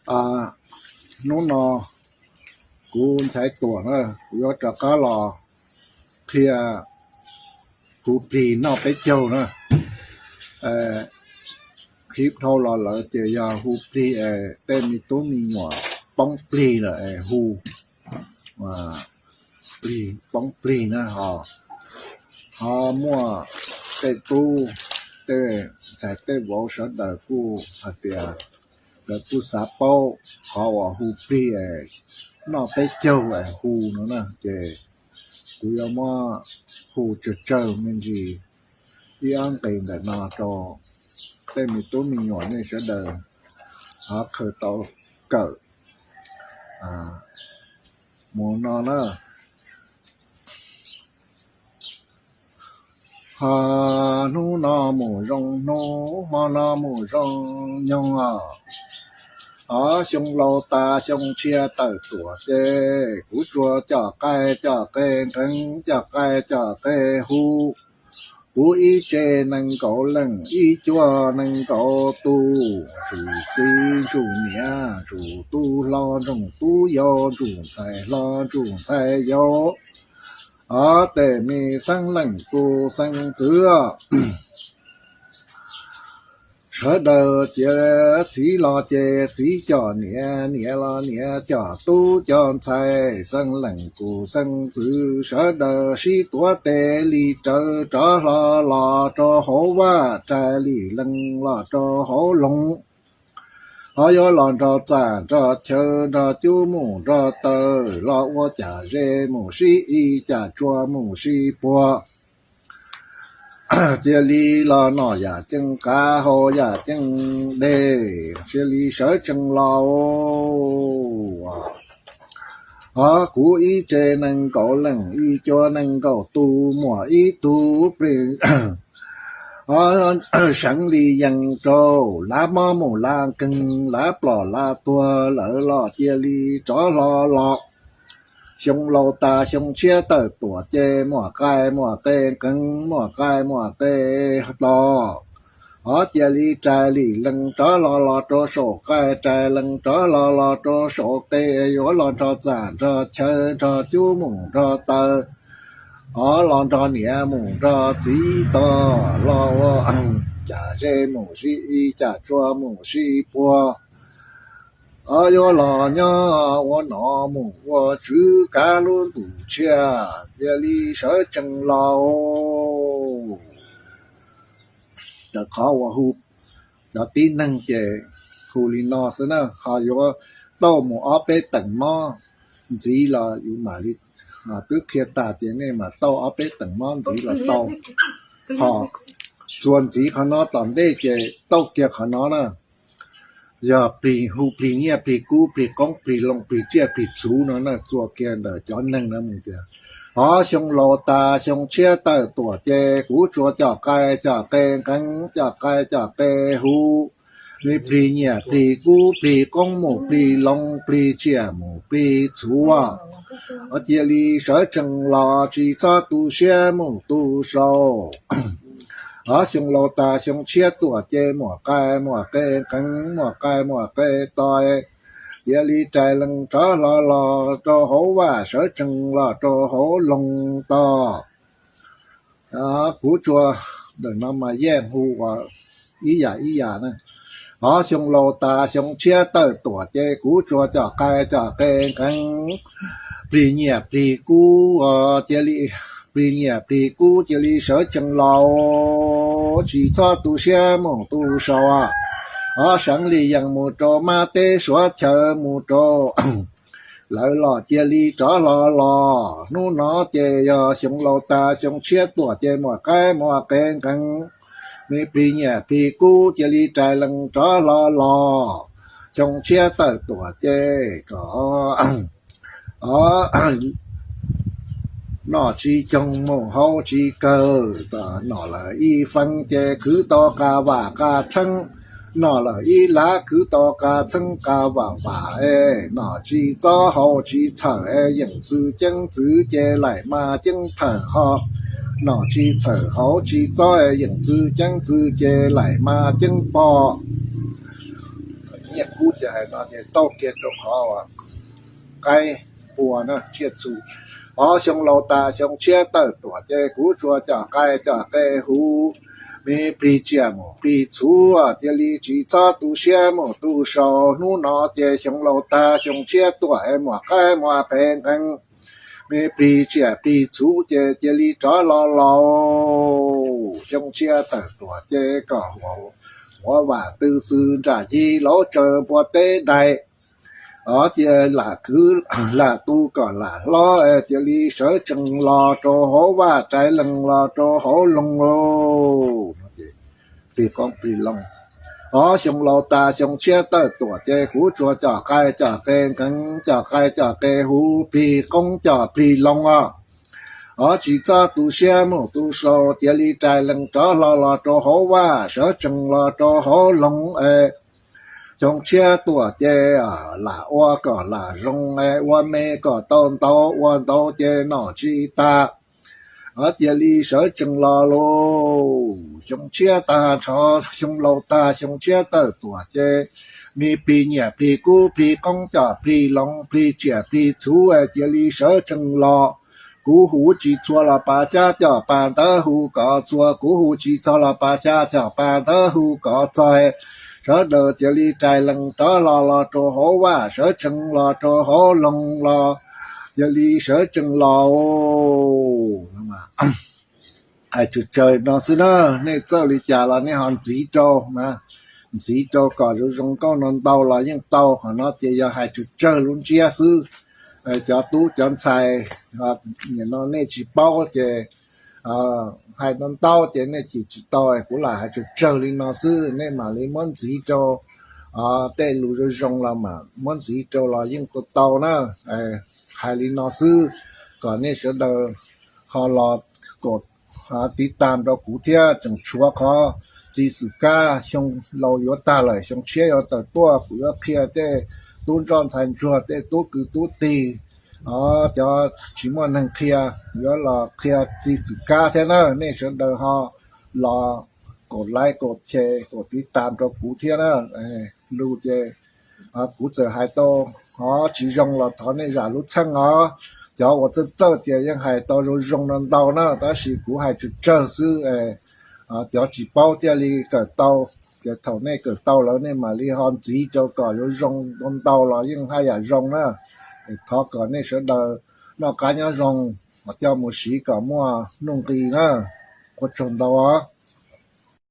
Hnub no kuv Nchaiv Tuam na, kuv yuav rov qab los qhia hu plig noj peb caug na. Qhib dhau los lawm ces yog hu plig es tej me tub me nyuam poob plig lawm es hu plig poob plig na ho. Ho muaj tej tub tej ntxhais tej vauv sawv daws kuj hais tias lawv kuj xav paub qhov uas hu plig es noj peb caug es hu no na, ces kuv yuav muab hu tsawg tsawg me ntsis ib ob nqe ntawm no rau tej me tub me nyuam nej sawv daws ho khaws tau kawm mus no na. Ho hnub no mus zoo hnub, hmo no mus zoo nyoog os. Xyoo laus tas xyoo tshiab tawm tuam ces kuv tsuas coj qaib coj qe nqeeb, coj qaib coj qe hu. Kuv ib tse nees nkaum leej, ib cuab nees nkaum tus, ntsug txiv ntsug niam, ntsug tub hlob ntsug tub yau, ntsug ntxhais hlob ntsug ntxhais yau, tej me xeeb leej tus xeeb ntxwv sawv daws cia, txiv los ces txiv coj niam, niam los niam coj tub coj ntxhais, xeeb leej tus xeeb ntxwv sawv daws sib tuav tes li rawv rov hlo los rau hauv vaj, rais li lees los rau hauv loog. Ho yuav los nrog txaj nrog chaw, nrog cub mus nrog taw, los ua caj ze mus sib ib, caj tsua mus sib puag. Cia li los noj yam ceeb qav, haus yam ceeb dej, cia li sawv tsees los. Ho kuv ib tse nees nkaum leej, ib cuab nees nkaum tus, muaj ib tug plig seev li yees rau, lav mob mus lav nkeeg, lav ploj lav tuag, lawv los cia li rov hlo los. Xyoo laus tas xyoo tshiab tawm tuam ces muaj qaib muaj qe nqeeb, muaj qaib muaj qe tos. Ho cia li rais li lees rov hlo los rau saum qaib, rais lees rov hlo los rau saum qe, yuav los nrog txaj nrog chaw, nrog cub mus nrog taw. Ho los nrog niam mus nrog txiv tos, los ua caj ze mus sib ib, caj tsua mus sib puag. Ho yuav los nyob ua nom mus ua tswv kav lub ntuj tshiab, cia li sawv tsees los. Ntawm qhov uas hu cov tib neeg ces hu li no xwb na, ho yuav tau mus ob peb teem mob ntxiv los yus mam li, twb qhia tag ces nej mam tau ob peb teem mob ntxiv los tau. Ho txuas ntxiv qhov no tom ntej ces tau kiag qhov no na. Yog plig hu plig nyiaj plig kub plig qoob plig loo plig tsiaj plig txhuv no na, txuas kiag ntawm cov neeg no mus tias, ho xyoo laus tas xyoo tshiab tawm tuam ces kuv tsuas coj qaib coj qe nqeeb, coj qaib coj qe hu. Me plig nyiaj plig kub plig qoob mus plig loo plig tsiaj mus plig txhuv, cia li sawv tsees los tsis txhob tu siab mus tu sau. Ho xyoo laus tas xyoo tshiab tuam ces muaj qaib muaj qe nqeeb, muaj qaib muaj qe tos, cia li rais lees rov hlo los rau hauv vaj, sawv tsees los rau hauv loog tos. Kuv tsuas, ntawm no mas yeej hu ua ib yam ib yam na. Ho xyoo laus tas xyoo tshiab tawm tuam ces kuv tsuas coj qaib coj qe nqeeb, plig nyiaj plig kub cia li, plig nyiaj plig kub cia li sawv tsees los, tsis txhob tu siab mus tu sau. Ho seev li yees mus rau mab teb suav chaw mus rau, lawv los cia li rov hlo los. Hnub no ces yog xyoo laus tas xyoo tshiab tuam ces muaj qaib muaj qe nqeeb, me plig nyiaj plig kub cia li rais lees rov hlo los. Xyoo tshiab tawm tuam ces kom noj tsis coog mus haus tsis kawg, tom nom lawm ib feeb ces khwv tau qa vam qa txheeb, nom lawm ib lav khwv tau qa txheeb qa vam vam es, nom tsis txob haus tsis txhawm es yeem txwv ceeb txwv ces laim mas ceeb thawm ho, nom tsis txhawm haus tsis txob es yeem txwv ceeb txwv ces laim mas ceeb pom. Nyiaj kub ces hais no ces taug kiag rau qhov uas qaib ua na tsiaj txhu. Ob xyoo laus tas xyoo tshiab tawm tuam ces kuv tsuas coj qaib coj qe huv, me plig tsiaj mus plig txhuv cia li tsis txhob tu siab mus tu sau. Hnub no ces xyoo laus tas xyoo tshiab tuaj es muaj qaib muaj qe nqees, me plig tsiaj plig txhuv ces cia li rov hlo los. Xyoo tshiab tawm tuam ces kom huav vam tw xwm nram yig lauv tsaws npua teb dais. Ob cia lam kwv lam tu kom lam hlob cia li sawv tsees los rau hauv vaj, rais lees los rau hauv loog. Plig qoob plig loo. Ob xyoo laus tas xyoo tshiab tawm tuam ces kuv tsuas coj qaib coj qe nqees, coj qaib coj qe huv, plig qoob coj plig loo os. Ob tsis txhob tu siab mus tu sau, cia li rais lees rov hlo los rau hauv vaj, sawv tsees los rau hauv loog es. Xyoo tshiab tuaj ces lam ua kom lam zoo es ua me kom tau ntau, ua ntau ces noj tsis tas. Ob cia li sawv tsees los lauj. Xyoo tshiab tag nrho, xyoo laus tag xyoo tshiab tawm tuam ces me plig nyiaj plig kub plig qoob coj plig loo, plig tsiaj plig txhuv cia li sawv tsees los. Kuv hu tsis txhua los pas xyab coj pas ntawv hu kom txhua, kuv hu tsis txog los pas xyab coj pas ntawv hu kom txog. Sawv daws cia li rais lees rov hlo los rau hauv vaj, sawv tsees los rau hauv loog los, cia li sawv tsees los. Hais tsawg tsawg no xwb na, nej txawj li cas los nej ho ntxiv rau na, ntxiv rau kom zoo zoo nkauj no ntau los yeej tau. Qhov no ces yog hais tsawg tsawg lub ntsiab xwb. Cov tub cov ntxhais, nim no nej tsis paub ces hais ntau ntau ces nej chim tsis tau, kuv lam hais tsawg tsawg li no xwb, nej mam li muab ntxiv rau tej lus zoo zoo los mas muab ntxiv rau los yeej tau tau na. Hais li no xwb, kom nej sawv daws ho los kom tiv tam rau kuv thiab. Tseem tshuav qhov txiv xwm kab, xyoo laus yuav tag lawm xyoo tshiab yuav tawm tuaj, kuv yuav qhia tej tub ntsoj ntxhais ntsuag, tej tub kwv tub tij, cov tsis muaj neeg qhia, yuav los qhia txiv xwm kab thiab na. Nej sawv daws ho los kom like kom share kom tiv tam rau kuv thiab na. Lus ces kuv txawm hais tau ho tsis zoo los thov nej zam lub txheej os. Cov uas txawj txawj ces yeej hais tau zoo zoo no ntau na, tab sis kuv hais tsawg tsawg xwb. Cov tsis paub thiaj li kawm tau, ces thaum nej kawm tau lawm nej mam li ho ntxiv rau kom zoo zoo ntau ntau los yeej haj yam zoo na. Thov kom nej sawv daws noj qab nyob zoo, coj mus siv kom muaj nuj nqis na. Ua tsaug ntau.